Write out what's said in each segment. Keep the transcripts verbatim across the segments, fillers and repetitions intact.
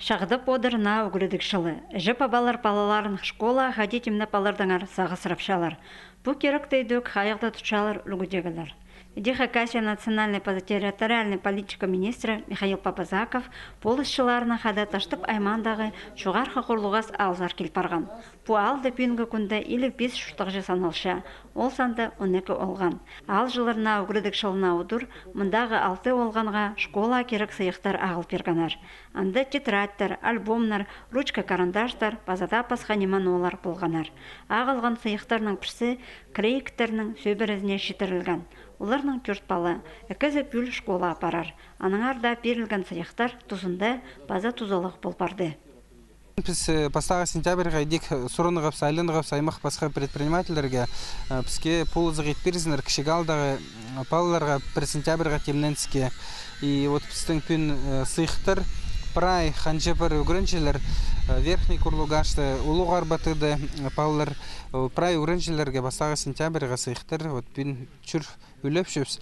Чағдап одыр наа ӱгредіг чылы. Іҷе-пабалар палаларын школаа хайди тимнеп алардаңар сағысрапчалар. Пу киректі идӧк хайығда тутчалар ӱлгӱдегілер. Іди Хакасия национальнай паза территориальнай политика министрі Михаил Папазаков полысчыларынаң хада Таштып аймаандағы Чоғархы Хурлуғас аалзар кил парған. Пу аалда пӱӱнгі кӱнде илиг пис чуртағҷы саналча, ол санда он ікі олған. Аалҷылар наа ӱгредіг чылына удур мындағы алты олғанға школаа кирек сыйыхтар ағыл пиргеннер. Анда тетрадьтар, альбомнар, ручка-карандаштар паза даа пасха ниме-ноолар полғаннар. Ағылған сыйыхтарның пірсі клейктернің сӧбірезіне читірілген. Оларның тӧрт пала, ікізі пӱӱл школаа парар. Аннаңар даа пирілген сыйыхтар тузында паза тузалығ пол парды. Піс, э, пастағы сентябрьға идӧк, э, сурынғабыс, айланғабыс аймах пасха предпринимательлерге, э, піске полызығ ит пирзіннер кічіг аалдағы, м, палаларға пір сентябрьға тимненіске. И вот пістің пӱӱн, э, сыйыхтар прай Ханҷа пар ӱгренҷілер, э, Верхний Курлугашта, Улуғ Арбатыда, м, палалар, э, прай ӱгренҷілерге пастағы сентябрьға сыйыхтар вот пӱӱн чӧр ӱлепчебіс.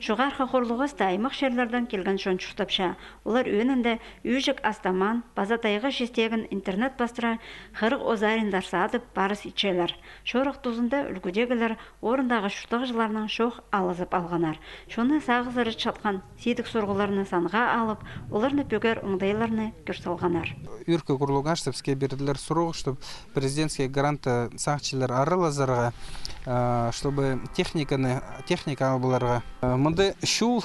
Чоғархы Хурлуғаста аймах чирлердең килген чон чуртапча. Олар ӧӧнінде ӱҷік астамаан паза тайға чистегін интернет пастыра хырых озариндар садып парыс итчелер. Чорых тузында ӱлгӱдегілер орындағы чуртағҷыларнаң чоох алызып алғаннар. Чонны сағызыратчатхан сидік сурығларны санға алып, оларны пӧгер оңдайларны кӧр салғаннар. Ӱркі Курлугашта піске пирділер сурығ, чтоб президентский грантта сағынчалар аралазарға, а, чтобы техниканы, техника алып аларға. А, мында чул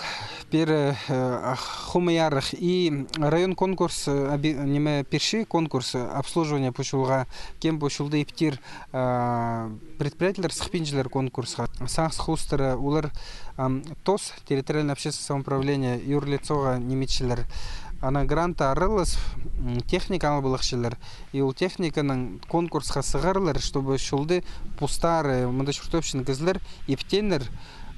пеер, а, хомай арах и район конкурс, а, оби-, ниме, пирче конкурс, а, обслуживание пу чулға, кем пу чулды иптир, а, предприятиелер сыхпинчалар конкурсха. Сағыс хоостыра олар, ам, ТОС, территориальное общественное самоуправление, юрлицоға ниме итчелер. Анаң грантта аралас, м, техника алып алчалар. И ол техниканаң конкурсха сығарлар, чтобы чулды постары, мында чуртапчатхан кізілер иптеннер,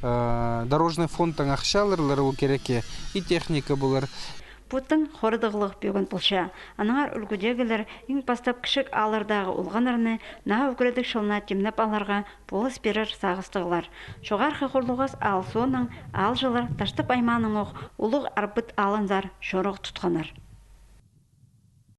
э, дорожный фондтаң ахча аларлар ол кирекке, и техника полар. Пу тың хорыдығлығ пӧгін полча. Аннаңар ӱлгӱдегілер иң пастап кічіг ааллардағы олғаннарны наа ӱгредіг чылына тимнеп аларға полыс пирер сағыстығлар. Чоғархы Хурлуғас аал соонаң аалҷылар Таштып аймааның ох Улуғ Арбат аалынзар чорығ тутханнар.